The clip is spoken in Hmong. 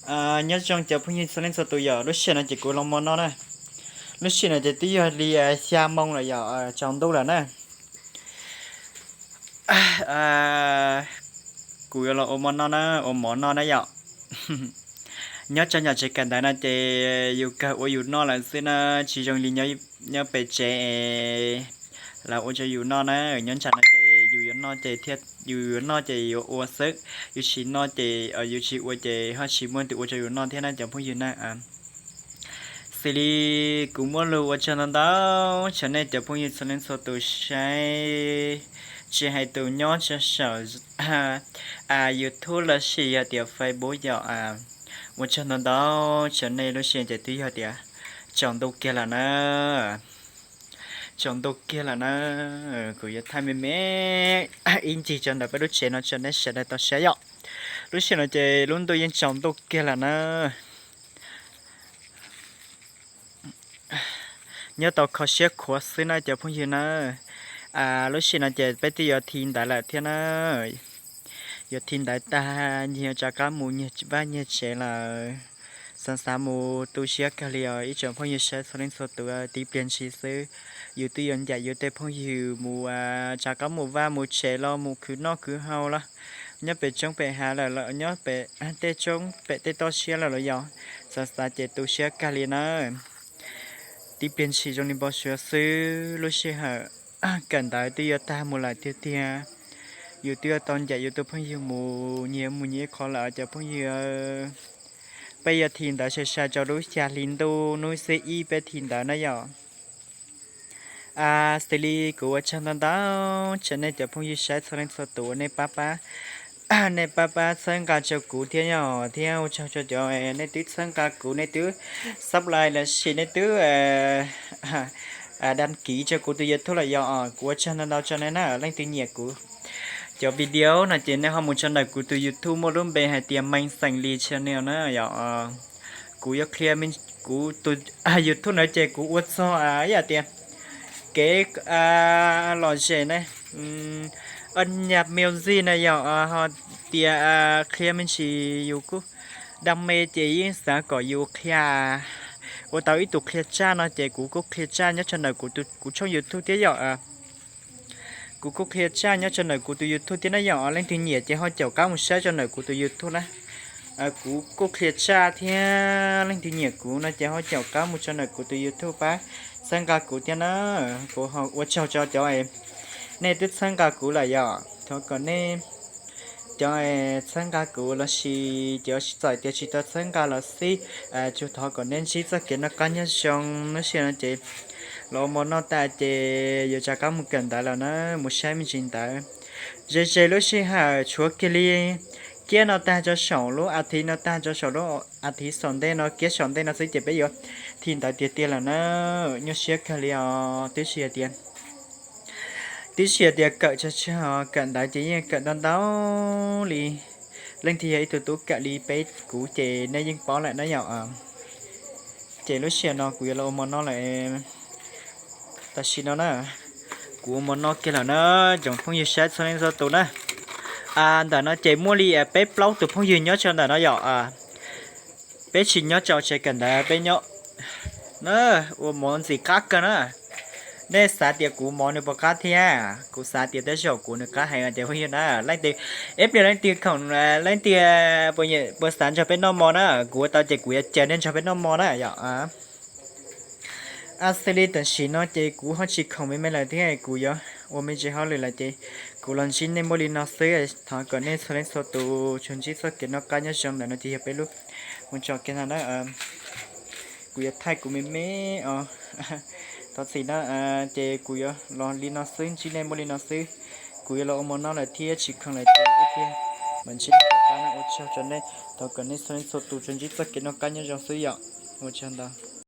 Nyob zoo cov phooj ywg txhua leej txhua tus yom, lub sij hawm no ces kuv los ua mov noj na. Lub sij hawm no ces twb yog li xya moo lawm yom, tsaus ntuj lawm na. Kuv yuav los ua mov noj na, ua mov noj na yom. Nyob tso nyom tsev kawm ntawv no ces yus kawg ua yus noj lawm xwb na, tsis zoo li nyob pem tsev es lawv ua rau yus noj na. Nyob nram no ces yus yuav noj ces thiaj, yus yuav noj ces yuav ua xwb, yus tsis noj ces, yus tsis ua ces ho tsis muaj tus ua rau yus noj thiab na cov phooj ywg na. Xws li kuv muaj lus ua tsaug ntau ntau rau nej cov phooj ywg txhua leej txhua tus saib, tsis hais tus nyob tso saum YouTube los sis yog tias Facebook yom. Ua tsaug ntau ntau rau nej, lub sij hawm ces twb yog tias tsaus ntuj kiag lawm na. Tsaus ntuj kiag lawm na. Kuv yuav thaij me me ib ncig rau ntawm peb lub tsev no rau nej sawv daws tau saib yom. Lub sij hawm no ces lub ntuj yeej tsaus ntuj kiag lawm na. Nyob tau kho siab khuav xwb na cov phooj ywg na. Lub sij hawm no ces peb twb yuav thi ntawv lawm thiab na. Yuav thi ntawv tag nyias yuav rov qab mus nyias vaj nyias tsev lawm. Xav xav mus tu siab kawg li os ib tsoom phooj ywg saib txhua leej txhua tus, tib pliag ntshis xwb yus twb yuav ncaim yus tej phooj ywg mus, rov qab mus vaj mus tsev los mus khwv noj khwv haus los nyob pem roob pem hav lawm los nyob pem tej roob pem tej toj siab lawm los yog. Xav xav ces tu siab kawg li na. Tib pliag ntshis zoo li npau suav xwb, lub sij hawm kawm ntawv twb yuav tag mus lawm tiag tiag. Yus twb yuav tau ncaim yus tus phooj ywg mus nyias mus nyias ib qho lawm cov phooj ywg. Peb yuav thi ntawv sai sai rau lub xya hli ntuj hnub xiab ib peb thi ntawv na yom. Xws li kuv ua tsaug ntau ntau rau nej cov phooj ywg saib txhua leej txhua tus uas nej pab pab, nej pab pab txhawb nqa rau kuv thiab yom, thiab ua tsaug rau cov nej twb txhawb nqa kuv, nej twb subscribe los sis nej twb đăng ký rau kuv tus YouTube lawm yom. Kuv ua tsaug ntau ntau rau nej na, leej twg nyiam kuv cov video no ces nej ho mus rau ntawm kuv tus YouTube muaj lub npe hais tias Meej Xeem Lis channel na yom. Kuv yuav qhia, kuv tus YouTube no ces kuv ua txog ib yam tias kev lom zem na, nyab music na yom, ho tias qhia me ntsis yus kuj đam mê ces yeej xav kom yus qhia, ua tau ib tug qhia tsaj no ces kuv kuj qhia tsaj nyob rau ntawm kuv tshooj YouTube thiab yom. Kuv kuj qhia tsaj nyob rau ntawm kuv tus YouTube thiab na yom, leej twg nyiam ces ho caum qab mus saib rau ntawm kuv tus YouTube na. Kuv kuj qhia tsaj thiab, leej twg nyiam kuv no ces ho caum qab mus rau ntawm kuv tus YouTube pab txhawb nqa kuv thiab na. Kuv ua tsaug rau cov nej twb txhawb nqa kuv lawm yom, thov kom nej cov txhawb nqa kuv los sis cov txawm tias tsis tau txhawb nqa los xij, tsuas thov kom nej ntsib txoj kev noj qab nyob zoo. Lub sij hawm no ces los ua mov noj tas ces yuav rov qab mus kawm ntawv lawm na, mus saib me ntsis ntawv. Ze ze lub sij hawm tshuav kiag li kiab no tag rau saum lub as thiv no, tag rau saum lub as thiv saum ntej no, kiab saum ntej no xwb ces peb yuav thi ntawv tiag tiag lawm na. Nyuaj siab kawg li os, twb tsis hais tias, twb tsis hais tias kawm tsawg tsawg, kawm ntawv ces yeej kawm ntau ntau li. Leej twg yog ib tug tub kawm li peb kuv ces nej yeej paub lawm na yom. Ces lub sij hawm no kuv yuav los ua mov noj lawm. Tam sim no na, kuv ua mov noj kiag lawm na, tsoom phooj ywg saib txhua leej txhua tus na. Ntawm no ces muaj li peb plaub tus phooj ywg nyob rau ntawm no yom. Peb tsis nyob rau tsev kawm ntawv, peb nyob ua mov ntxim qab kawg na. Nej xav tias kuv mov nws puas qab thiab? Kuv xav tias tej zaum kuv nws qab heev tias phooj ywg na. Leej twg, ib pliag leej twg khoom, leej twg puas xav nrog peb noj mov na, kuv ua tau ces kuv yuav caw nej nrog peb noj mov na yom. Xws li tam sim no ces kuv ho tsis khoom me me lawm thiab, kuv yuav ua me ntsis hauj lwm lawm ces kuv los ntsib nej muaj li no xwb. Thov kom nej txhua leej txhua tus tsuas ntsib txoj kev noj qab nyob zoo. Ntawm no ces yog peb lub mus tso kiag no na. Kuv yuav thaij kuv me me os. Thov txim na, ces kuv yuav los li no xwb, ntsib nej muaj li no xwb. Kuv yuav los ua mov noj lawm thiab tsis khoom lawm ces ib pliag mam ntsib nej tom qab na. Ua tsaug rau nej, thov kom nej txhua leej txhua tus tsuas ntsib txoj kev noj qab nyob zoo xwb yom. Ua tsaug ntau.